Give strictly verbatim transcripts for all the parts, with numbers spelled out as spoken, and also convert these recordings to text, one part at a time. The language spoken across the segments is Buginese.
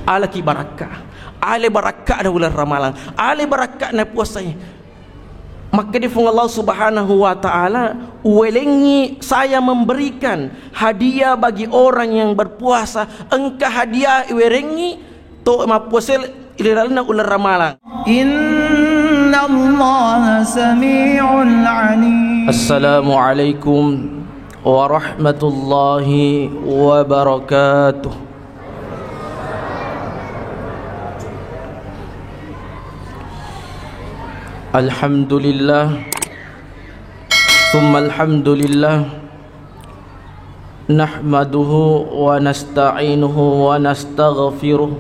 Alaki barakka. Ale barakka'na uleng ramalang. Ale barakka'na puasae. Makkeda Puang Allah Subhanahu wa Ta'ala, "Uwelengngi, saya memberikan hadiah bagi orang yang berpuasa." Engka hadiah iwerengngi to mappuasa ri lalenna uleng ramalang. Innallaha sami'un alim. Assalamualaikum warahmatullahi wabarakatuh. Alhamdulillah. Tsumma alhamdulillah. Nahmaduhu wa nasta'inuhu wa nastaghfiruh.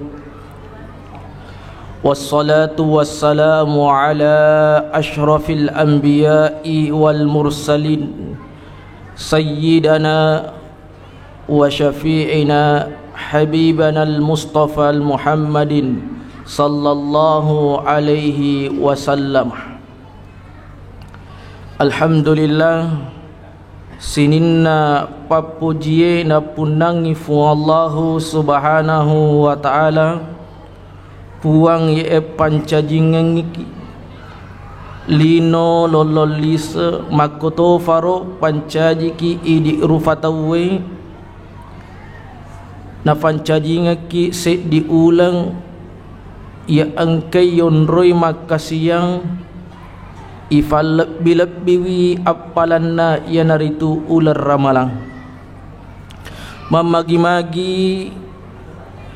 Wassalatu wassalamu ala asyrafil anbiya'i wal mursalin. Sayyidana wa syafi'ina habibana al-Mustafa Muhammadin sallallahu alaihi wasallam. Alhamdulillah, sininna pappujie napunnangngi Puang Allahu Subhanahu wa Ta'ala, Puang iye pancajingengngiki lino lollong lise, makkotofaro pancajiki idi rufa tauwe, napancajingekki seddi uleng iya engkai yonroi makkasiang, ifallebbi-lebbiwi appalanna iyanaritu uleng ramalang. Mammagi-magi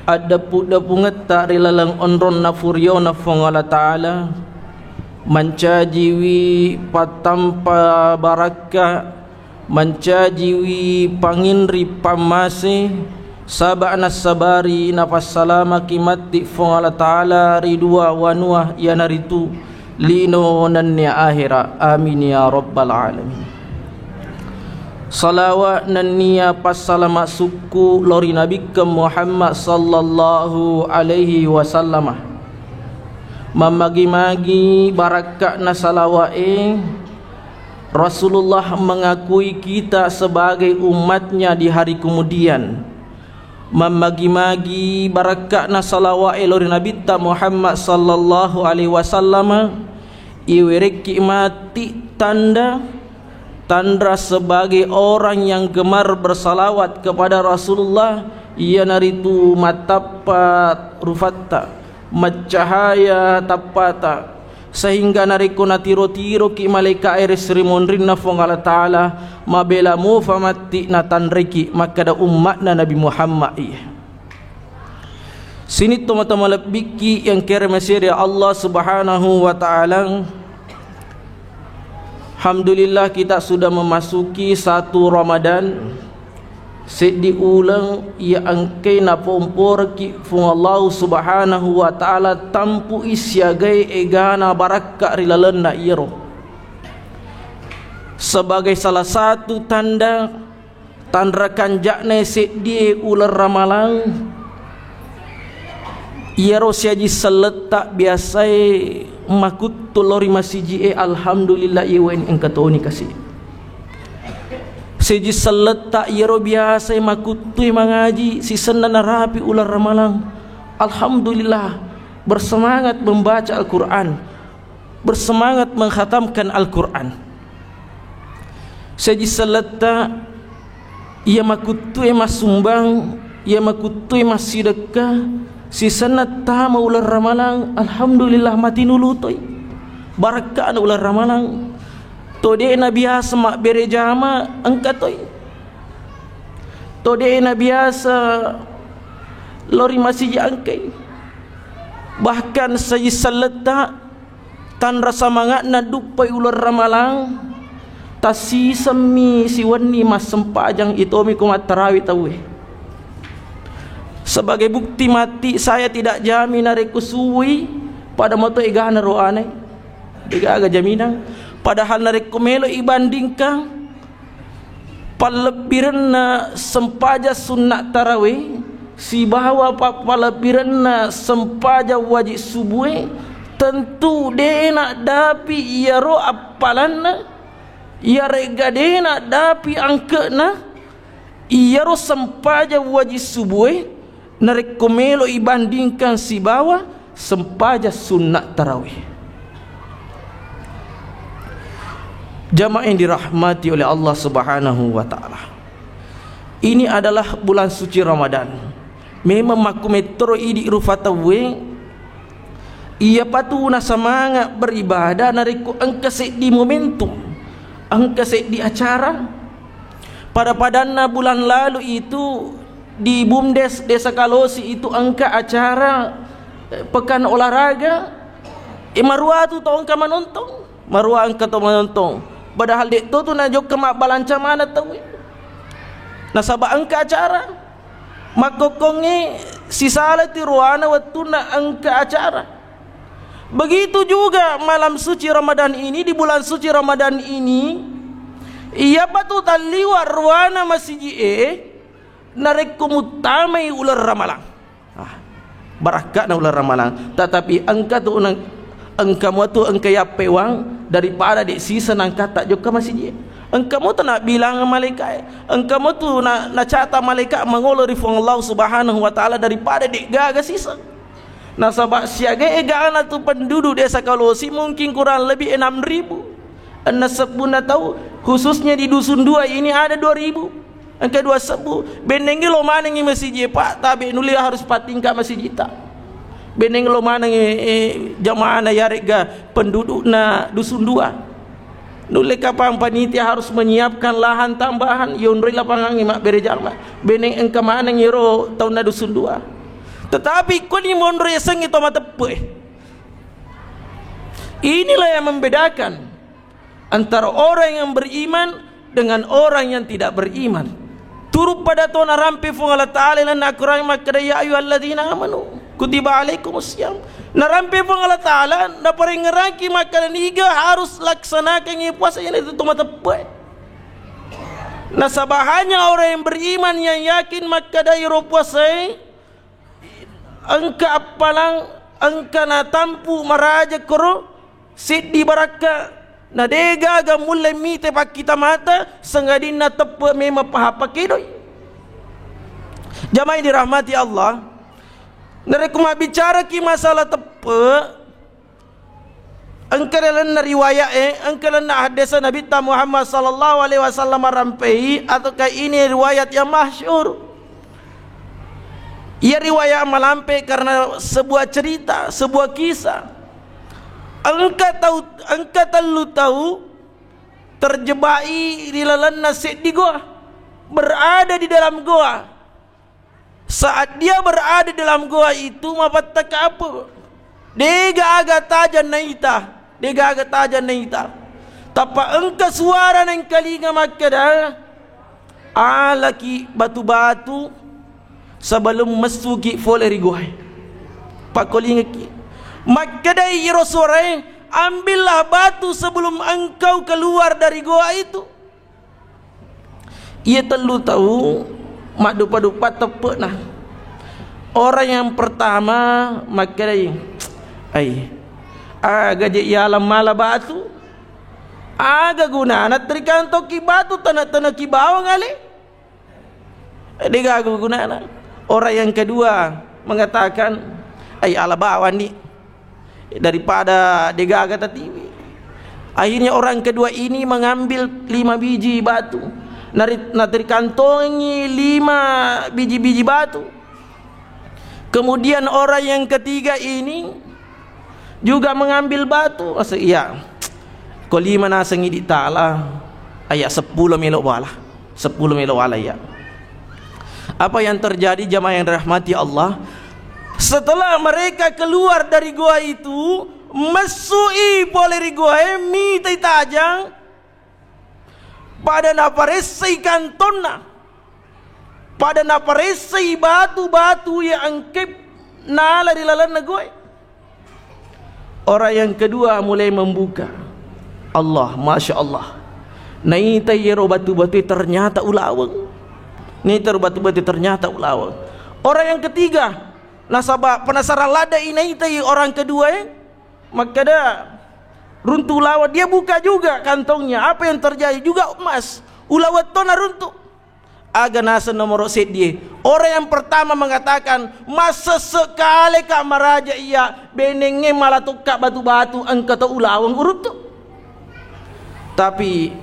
addeppu-deppungetta ri laleng onronna furiona Puang Allah Ta'ala, mancajiwi pattampa barakka, mancajiwi panginri pammase, saba nassabari napassalamaki matti Puang Allah Ta'ala ri dua wanua, iyanaritu lino nennia ahera. Amin ya rabbal alamin. Salawa nennia passalama sukku lao ri Nabikkeng Muhammad sallallahu alaihi wasallama. Mammagi-magi barakka'na salawae, Rasulullah mengakui kita sebagai umatnya di hari kemudian. Mammagi-magi barakka'na salawae lao ri Nabitta Muhammad sallallahu alaihi wasallam, iwerekki matti tanda, tanra sebagai orang yang gemar bersalawat kepada Rasulullah, iyanaritu mattappa rufatta, maccahaya tappata, sehingga narekko natiro-tiroki malaika'e ri srimunrinna Puang Allah Ta'ala, mabela mufa matti natanreki makkeda umma'na Nabi Muhammad iya. Sining tomatoa malebbikki yang kere masiri Allah Subhanahu wa Ta'ala. Alhamdulillah, kita sudah memasuki satu Ramadan. Seddi uleng iya engkai napomporeki Puang Allahu Subhanahu wa Ta'ala tampui siagai egana barakka ri lalenna iyaro. Sebagai salah satu tanda tanra kanja'na seddie uleng ramalang, iyaro siaji selletta biasae makuttu lao ri masiji'e, alhamdulillah, iye wae engka toni kasi. Siji selletta iyaro biasae makuttui mangaji sisenna narapi uleng ramalang, alhamdulillah, bersemangat membaca Al-Quran, bersemangat menghatamkan Al-Quran. Siji selletta iya makuttue massumbang, iya makuttue massidekka, sisenna tama uleng ramalang, alhamdulillah, matinulu toi. Barakka'na uleng ramalang. To de'na biasa mabbere jama, engka toi. To de'na biasa lao ri masiji, engkai. Bahkan siji selletta tanra samanga'na duppai uleng ramalang, tassisemmi siwenni massempajang, itomiko mattarawi tauwe. Sebagai bukti matti, saya tidak jamin narekko suwi pada mato egana roane, degaga jaminang. Padahal narekko melo ibandingkan pallebbirenna sempajang sunna tarawih sibawa pappalebbirenna sempajang wajib subue, tentu de' naddapi iyaro appalanna, iyaregga de' naddapi angke'na iyaro sempajang wajib subue, narekko melo ibandingkan sibawa sempajang sunna tarawih. Jamaah yang dirahmati oleh Allah Subhanahu wa Ta'ala, ini adalah bulan suci Ramadan. Memang makkumettoro idi rufa tauwe, iyapatu nasamanga beribadah narekko engka seddi momentum, engka seddi acara. Pada-padanna bulan lalu itu di Bumdes Desa Kalosi itu engka acara, eh, pekan olahraga. Eh, maruatu tau engka manontong, maruang engka tau manontong. Padahal de' to tu najokka mabbalanca maneng tauwe. Nasaba engka acara. Makkokkongnge sisala tiroana wettunna engka acara. Begitu juga malam suci Ramadan ini, di bulan suci Ramadan ini, iyapatu talliwa ruana masiji'e narekko muttamai uleng Ramalang. Ah, barakka'na uleng Ramalang. Tetapi engka tu nang-, engka mua tu engka yappewang daripada de' siseng nangkatta jokka masiji. Engka mua tu nabbilang malaika'e. Engka mua tu na-, nacata malaika mangolo ri Fuang Allah Subhanahu wa Ta'ala daripada de' gaga siseng. Nasaba siaga egana tu penduduk Desa Kalosi mungkin kurang lebih enam ribu. Enna sebbunna tau, khususnya di Dusun Dua ini ada dua ribu. Engka dua sebbu, bennengngi lo manengngi masiji, Pak, tabe nulle harus patingka masijita. Benneng lo manengngi, eh, jamaahna yaregga pendudukna Dusun Dua. Nulle kapang panitia harus menyiapkan lahan tambahan, yonroi lapangangnge mabbere jama. Benneng engka maneng yero taunna Dusun Dua. Tetapi koni monro yasengnge to mateppe. Inilah yang membedakan antara orang yang beriman dengan orang yang tidak beriman. Turu pada to narampe Fuang Allah Ta'ala lalenna Al-Quran makkeda, "Ya ayyuhalladzina amanu, kutiba alaikumus siyam." Narampe Fuang Allah Ta'ala, naparengngeraki makkeda niga harus laksanakan puasa yang itu to mateppe. Nasaba hanya orang yang beriman yang yakin makkeda iro puasai engka appalang, engka natampu maraja koro, seddi barakka, na degaga mulle mite pakkita mata, sangadinna teppe memang paha pakedoi. Jamaah yang dirahmati Allah, narekko mabbicaraki masalah teppe, engka lalenna riwayat, eh, engka lalenna hadde'na Nabitta Muhammad sallallahu alaihi wasallam rampei, ataukah ini riwayat yang masyhur? Ia riwayat malampe karena sebuah cerita, sebuah kisah. Engka tau, engka tellu tau terjebak ri lalenna seddi goa, berada di dalam goa. Saat dia berada dalam goa itu, mapattaka apa? Degaga tajang naita, degaga tajang naita. Tappa engka suara naengkalinga makkeda, "Alaki batu-batu sebelum messuki fole ri goae." Pakkolingaki. Makkedai iro suarae, "Ambillah batu sebelum engkau keluar dari goa itu." Iya tellu tau maddupa-dupa teppe'na. Orang yang pertama makkedai, "Ai, aga je iyalang mala batu? Aga gunana terikantokki batu tana-tanaki bawang ale? Degaga gunana." Orang yang kedua mengatakan, "Ai, ala bawang ni." Daripada degaga tatiwi. Akhirnya orang kedua ini mengambil lima biji batu. Nari-, naterikantongi lima biji-biji batu. Kemudian orang yang ketiga ini juga mengambil batu. Maksud, iya, ko lima naseng idi tala, aya seppulo melo bala. Seppulo melo wala iya. Apa yang terjadi, jamaah yang dirahmati Allah? Setelah mereka keluar dari goa itu, messui pole ri goae, mitai tajang, pada naparessai kantonna, pada naparessai batu-batu yang engkep nala ri lalenna goae. Orang yang kedua mulai membuka. Allah, Masya Allah. Naitai iyaro batu-batu ternyata ulaweng. Naitai iyaro batu-batu ternyata ulaweng. Orang yang ketiga, nasaba penasaran ladde i naitai orang kedua, eh, makkeda runtu ulaweng. Dia buka juga kantongnya. Apa yang terjadi? Juga emas. Ulaweng to naruntu. Aga naseng nomoro seddie? Orang yang pertama mengatakan, "Massesse kale ka maraja iya, benengnge malatokka batu-batu, engka to ulaweng uruttu." Tapi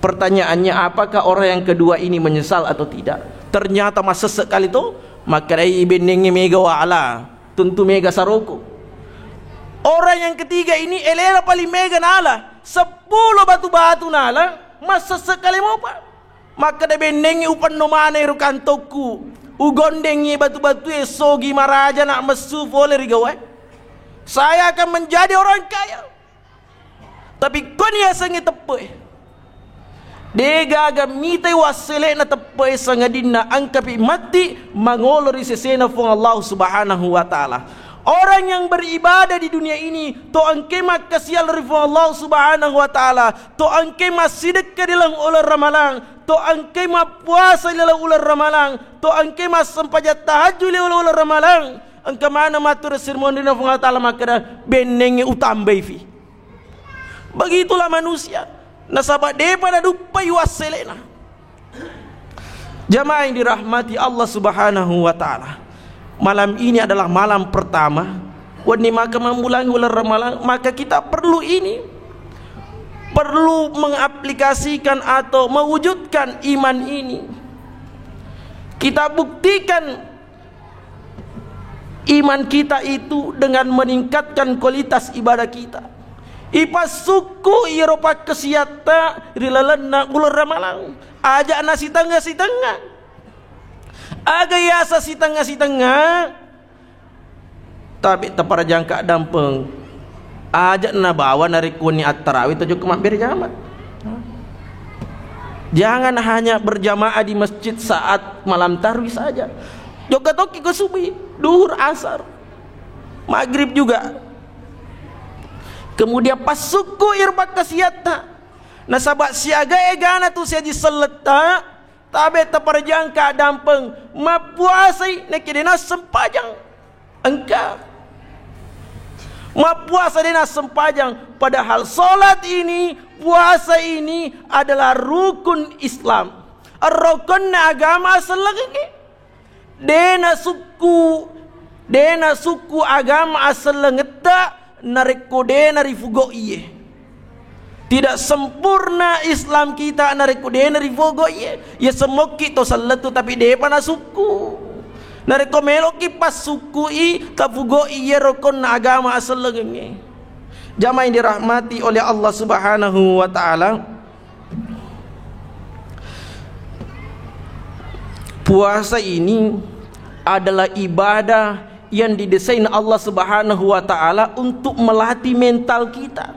pertanyaannya, apakah orang yang kedua ini menyesal atau tidak? Ternyata massesse kale to, makkedai, "Benengnge mega wala, tentu mega saroko." Orang yang ketiga ini elela paling mega nala, seppulo batu-batu nala, massesse kale mopa. Makkeda, "Bennengngi upenno maneng ro kantokku, ugondengngi batu-batue sogi maraja na messu fole ri gau'e. Saya akan menjadi orang kaya." Tapi koni yasengnge teppe'e, degaga mitai wassele'na teppe'e, sangadinna engkapi matti mangolo ri sesena Puang Allah Subhanahu wa Ta'ala. Orang yang beribadah di dunia ini, to engke makkasial ri Puang Allah Subhanahu wa Ta'ala, to engke massidekka di laleng uleng Ramalang, to engke mappuasa di laleng uleng Ramalang, to engke massempajang tahajju di laleng uleng Ramalang, engka maneng matur sirmonrina Puang Allah Ta'ala makkeda, "Bennengngi utambaifi." Begitulah manusia. Nasaba depa naduppai wassele'na. Jamaah yang dirahmati Allah Subhanahu wa Ta'ala, malam ini adalah malam pertama wenni maka mammulangi uleng Ramalang, maka kita perlu ini, perlu mengaplikasikan atau mewujudkan iman ini. Kita buktikan iman kita itu dengan meningkatkan kualitas ibadah kita. Ipassukku iyaro pakkasiatta ri lalenna uleng Ramalang. Aja' na sitengnga-sitengnga. Aga yaseng sitengnga-sitengnga? Tabe' taparajangka dampeng. Aja' nabawa narekko ni attarawe to jokka mabbere jama. Jangan hanya berjamaah di masjid saat malam tarwih saja. Jokka tokki ko subuh, duhur, asar, maghrib juga. Kemudian passukku iyaro pakkasiatta. Nasaba siaga egana tu siaji selletta, tabe' taparajangka dampeng, mappuasai nakke de' nassempajang. Engka. Mappuasa de' nassempajang, padahal salat ini, puasa ini adalah rukun Islam. Rukun agama asellengnge. De' nasukku, de' nasukku agama asellengetta narekko de' narifugoi iye. Tidak sempurna Islam kita narekko de' narifugoi iye. Yaseng mokki to sellettu tapi de'pa nasukku. Narekko meloki passukkui, tafugoi iye rukun agama asellengnge. Jamaah yang dirahmati oleh Allah Subhanahu wa Ta'ala, puasa ini adalah ibadah yang didesain Allah Subhanahu wa Ta'ala untuk melatih mental kita,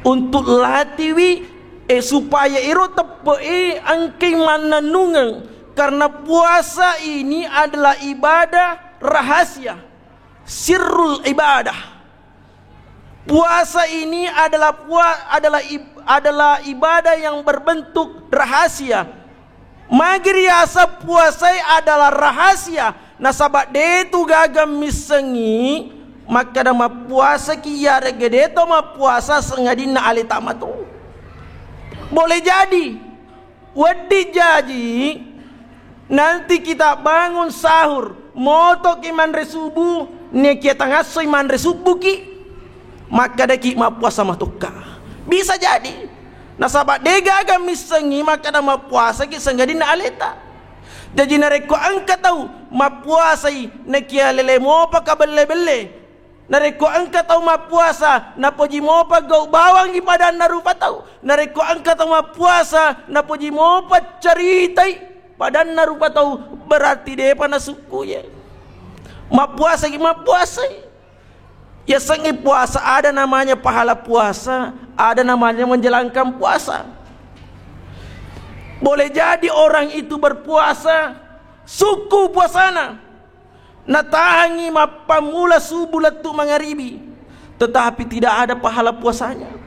untuk latiwi, eh, supaya ero teppe'e engkai mannennungeng, karena puasa ini adalah ibadah rahasia, sirrul ibadah. Puasa ini adalah pua-, adalah ib-, adalah ibadah yang berbentuk rahasia. Magi riaseng puasai adalah rahasia, nasaba de'tu gaga missengngi makkeda mappuasaki, iyare'ga de'to mappuasa sangadinna aleta mato. Boleh jadi wedding jaji nanti kita bangun sahur, motoki manre subuh, nekia tangassoi manre subuhki, makkedaki mappuasa matokka. Bisa jadi. Nasaba de'gaga missengngi makkeda mappuasaki sangadinna aleta. Jaji narekko engka tau mappuasai nekia lele mopa kabelle-belle, narekko engka tau mappuasa napoji mopa gau bawangngi padanna rupa tau, narekko engka tau mappuasa napoji mopa caritai padanna rupa tau, berarti de'pa nasukku iye. Mappuasaki mappuasai. Yasengnge puasa, ada namanya pahala puasa, ada namanya menjalankan puasa. Boleh jadi orang itu berpuasa, sukku puasana, natahangngi mappammula subuh lettu mangaribi, tetapi tidak ada pahala puasanya.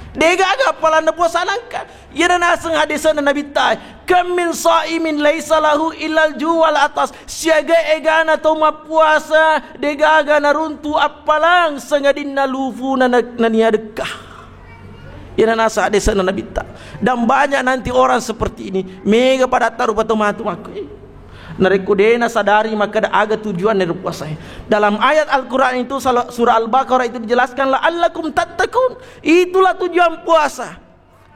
De'gaga pahalana puasa nangka. Iyana naseng hadisana Nabitta, "Kam min shaimin laisa lahu illal ju' wal atas." Siaga egana tau mappuasa, de'gaga naruntu appalang sangadinna lufuna na-, nania dekka. Iyana nasa hadesana Nabitta. Dan banyak nanti orang seperti ini. Mega padatta rupa tau matu makko. Narekko de nasadari makkeda aga tujuan dari puasa. Dalam ayat Al-Quran itu, sala-, surah Al-Baqarah itu dijelaskan, "La'allakum tattaqun." Itulah tujuan puasa.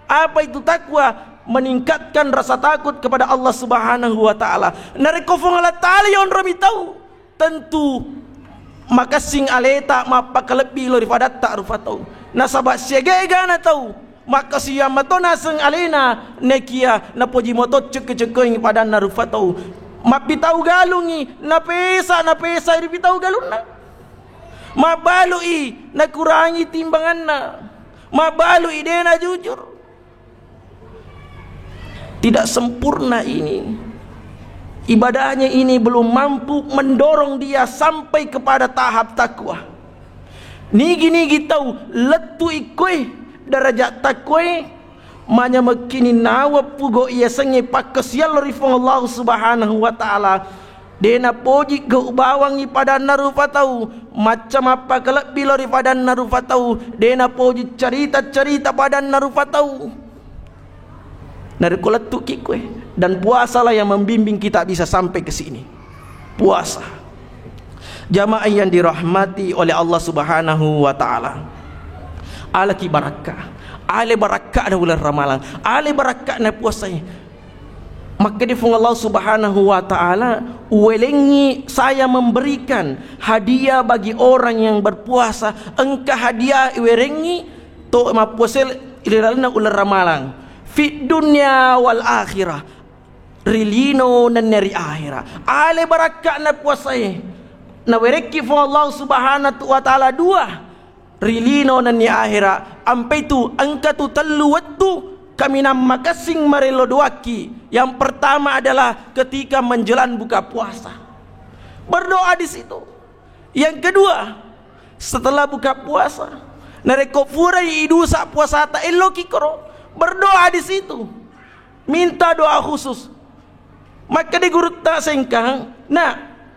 Apa itu takwa? Meningkatkan rasa takut kepada Allah Subhanahu wa Ta'ala. Narekko Fuang Allah Ta'ala yonromi tau, tentu makessing aleta mappakalebbi lo ri padatta rupa tau. Nasaba siaga-egana tau makkasiwiang mato naseng alena, nekia napoji moto cekko-cekkoing padanna rupa tau. Mappitau galungi, napesa, napesa ri pitau galunna. Mabbalu'i nakurangi timbanganna. Mabbalu'i de najujur. Tidak sempurna ini. Ibadahnya ini belum mampu mendorong dia sampai kepada tahap takwa. Nigi-nigi tau lettu ikkoe darajat takwae, manyamekkini nawa pugo iyasengnge pakkasiallo ri Fuang Allah Subhanahu wa Ta'ala. De napoji gau bawangngi padanna rupa tau, macca mappakalebbi lo ri padanna rupa tau, de napoji carita-carita padanna rupa tau. Narekko lettuki koe, dan puasalah yang membimbing kita bisa sampai ke sini. Puasa. Jamaah yang dirahmati oleh Allah Subhanahu wa Ta'ala. Alaki barakka. Ale barakka na uleng ramalang. Ale barakka na puasai. Makkeda Fuang Allah Subhanahu wa Ta'ala, "Uwelengngi saya memberikan hadiah bagi orang yang berpuasa." Engka hadiah iwerengngi to mappuasa ri lalenna uleng ramalang. Fid dunya wal akhirah. Ri lino nennia ri akhirah. Ale barakka'na puasae. Nawerekki Fuang Allah Subhanahu wa Ta'ala dua. Ri lino nennia akhirah. Ampe tu, engka tu tellu wettu kaminang makessing marello doakki. Yang pertama adalah ketika menjelang buka puasa. Berdoa di situ. Yang kedua, setelah buka puasa, narekko purai idusa puasata, elloki koro berdoa di situ. Minta doa khusus. Makkeda gurutta Sengkang, "Nak,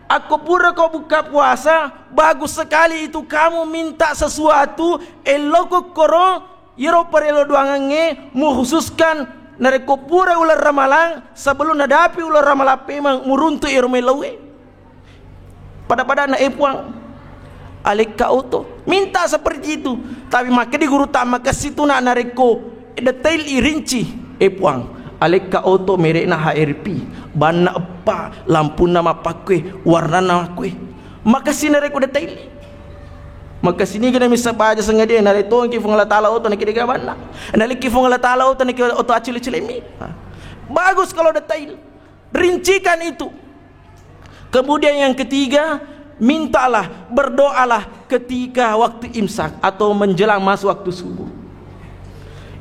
akko pura ko buka puasa, bagus sekali itu kamu minta sesuatu, elloko koro iyaro parello doangengnge mukhususkan narekko pura uleng ramalang, sebelum nadapi uleng ramalang pemeng muruntu iyaro meloe." Pada-padanna, "Eh, Puang, alekka oto." Minta seperti itu. Tapi makkeda gurutta, "Makessing tu, Nak, narekko detail irinci." "Eh, Puang, alekka oto merekna H R P, banna eppa, lampunna mappakkue, warnanna makkue." Makessing narekko detail. Makessing niga na missa baja sengadia, naretongki Fuang Allah Ta'ala oto nakkeda gabanna. Nalekki Fuang Allah Ta'ala oto nakkeda oto acele-celemmi. Nah, bagus kalau detail. Rincikan itu. Kemudian yang ketiga, mintalah, berdoalah ketika waktu imsak atau menjelang masuk waktu subuh.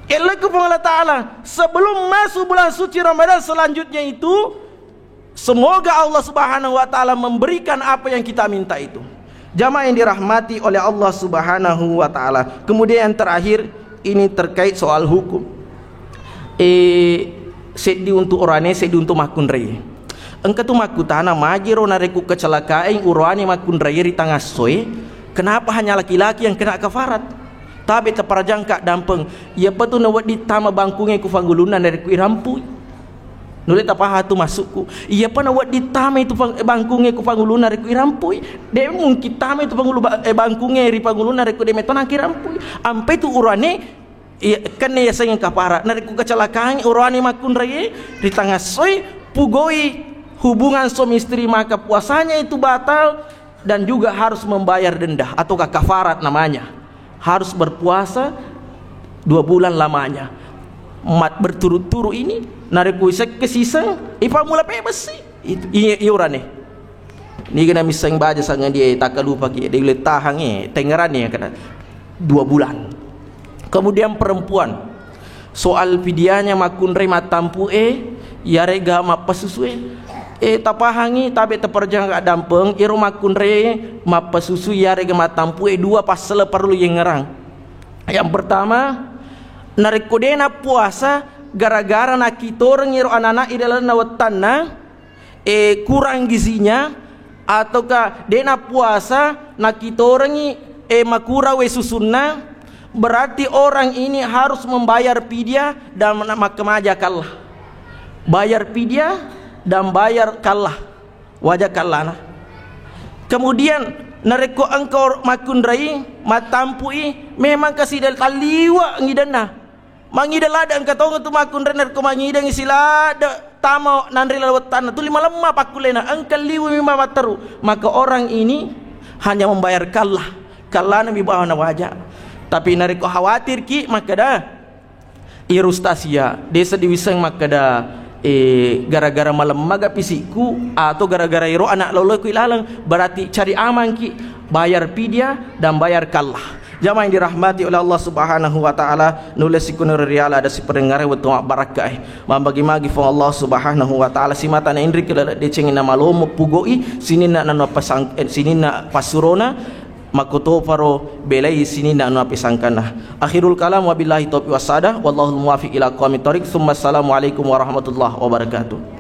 Elleku Fuang Allah Ta'ala, sebelum masuk bulan suci Ramadan selanjutnya itu, semoga Allah Subhanahu wa Ta'ala memberikan apa yang kita minta itu. Jamaah yang dirahmati oleh Allah Subhanahu wa Ta'ala. Kemudian yang terakhir, ini terkait soal hukum. Eh, seddi untuk orane, seddi untuk makkunrai. Engka tu makkutana, "Majiro narekko kecelakae uroane makkunrai ri tangassoe, kenapa hanya laki-laki yang kena kafarat?" Tabe taparajangka dampeng, iyapa tu nawedding tama bangkunge ku fangulunna narekko irampui. Nulle tapaha tu maksudku. Iyapa nawedding tama itu fang-, bangkunge ku fangulunna narekko irampui. De mungkin tama itu fangulu ba-, eh, bangkunge ri fangulunna narekko de metona kirampui. Ampe tu urane, iya, kenne yasengnge kafara. Narekko kecelakaan urane makkunraie ri tangassoi, pugoi hubungan suami istri, maka puasanya itu batal dan juga harus membayar denda atau kafarat namanya. Harus berpuasa dua bulan lamanya. Mat berturut-turut ini, narekko isekke siseng, ipammula pebessi. Itu, iya, iya urane. Niga na misseng baja sangadie, takkalupaki, de ulle tahangnge, tengngeranni kada dua bulan. Kemudian perempuan, soal fidyahnya makkunrai mattampu'e, yarega mappasusue. Eh, tapahangi, tabe taparjangka dampeng, iro makkunrai mappasusui yarega mattampu'e, dua passala parellu yengngerang. Yang pertama, narekko de nappuasa gara-gara nakitoreng iro anana i dalenna wettanna, eh, kurang gizinya, ataukah de nappuasa nakitorengi, eh, makurang wae susunna, Berarti orang ini harus membayar fidyah dan makkamaja kalla. Bayar fidyah dan bayar kalla. Waja kallana. Kemudian narekko engka makkunrai, mattampui, memang kasi talliwa ngidenna. Mangideng ladde engka tongeng tu makkunrai, narekko mangidengngi si ladde tama nanre laleng wettanna, tuli malemma pakkullena, engka liwu mi matteru. Maka orang ini hanya membayar kalla. Kallana mi bawa nawaja. Tapi narekko khawatirki makkeda, "Iyaro ustaz iya, de' seddi wiseng makkeda, eh, gara-gara malemmaga pisikku atau gara-gara ero anak loloku ilaleng," berarti cari amanki, bayar fidyah dan bayar kalla. Jamaah yang dirahmati oleh Allah Subhanahu wa Ta'ala, nulle sikuniro riala ada siperengare wettu mabbarakka e. Mambagi-magi Puang Allah Subhanahu wa Ta'ala simata na inriki laleng decengi na malomo pugoi sininna nanu pasang-, eh, sininna passurona, makkutoparo belai sininna anu apesangkanna. Akhirul kalam, wabillahi taufiq wassadah, wallahul muwafiq ila aqwamit thariq, summa assalamu alaikum warahmatullahi wabarakatuh.